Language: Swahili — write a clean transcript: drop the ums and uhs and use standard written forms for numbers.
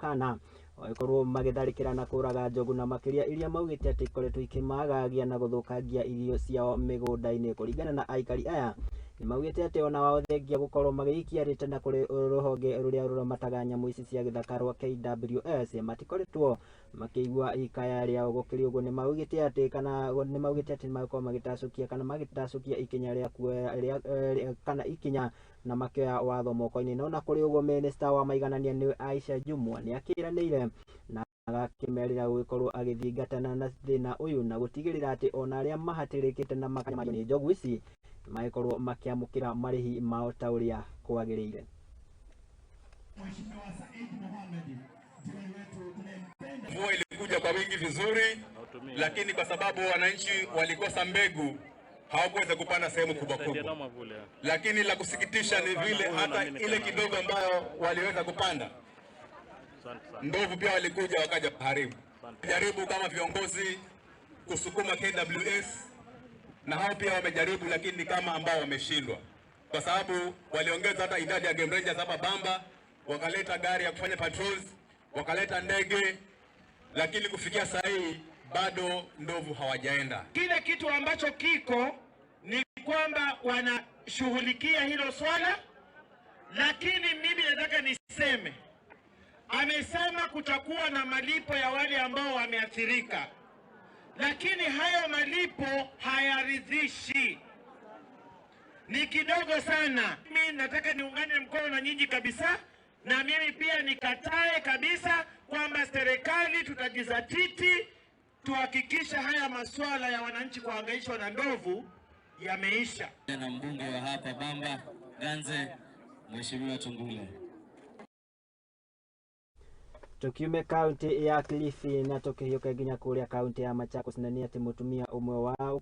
Turkana magĩkorwo magĩtharĩkĩra na kũraga njogu na makĩria iria maugĩte atĩ ikoretwo ikĩmagagia na gũthũkangia irio ciao mĩgũnda-inĩ. Kũringana na aikari aya, nĩ maugĩte atĩ ona wao thengia gũkorwo magĩikia rĩtana kũrĩ rũhonge rũrĩa rũramataga nyamũ ici cia gĩthaka rwa KWS, matikoretwo makĩigua ikaya rĩao. Gũkĩrĩ ũguo, nĩ maugĩte atĩ kana nĩ maugĩte atĩ nĩ magũkorwo magĩtacũkia kana magĩtacũkia ikinya rĩa kuoya rĩa kana ikinya na makĩoya watho moko-inĩ. No na kũrĩ ũguo, minista wa maiganania nĩwe Aisha Jumwa nĩ akĩranĩire na agakĩmerĩra gũgĩkorwo agĩthingatana na thĩna ũyũ na gũtigĩrĩra atĩ ona arĩa mahatĩrĩkĩte na makanyamario nĩ njogu ici magĩkorwo makĩamũkĩra marĩhi mao ta ũrĩa kwagĩrĩire. Mheshimiwa Said Mohamed, jirani wetu tunayempenda. Mvua ilikuja kwa wingi vizuri, lakini kwa sababu wananchi walikosa mbegu hawakuweza kupanda sehemu kubwa kubwa. Lakini la kusikitisha ni vile hata ile kidogo ambayo waliweza kupanda, ndovu pia walikuja wakaja kuharibu. Jaribu kama viongozi kusukuma KWS na hao pia wamejaribu, lakini ni kama ambao wameshindwa, kwa sababu waliongeza hata idadi ya game rangers hapa Bamba, wakaleta gari ya kufanya patrols, wakaleta ndege, lakini kufikia saa hii bado ndovu hawajaenda. Kile kitu ambacho kiko ni kwamba wanashughulikia hilo swala, lakini mimi nataka niseme, amesema kutakuwa na malipo ya wale ambao wameathirika, lakini hayo malipo hayaridhishi, ni kidogo sana. Mimi nataka niungane mkono na nyinyi kabisa, na mimi pia nikatae kabisa kwamba serikali tutajizatiti tuhakikishe haya masuala ya wananchi kuhangaishwa na ndovu yameisha. Na mbunge wa hapa Bamba Ganze, Mheshimiwa Tungule. Tukiume kaunti ya Kilifi na tukihiũka nginya kũrĩa kaunti ya Machakos, na nĩ atĩ mũtumia ũmwe wa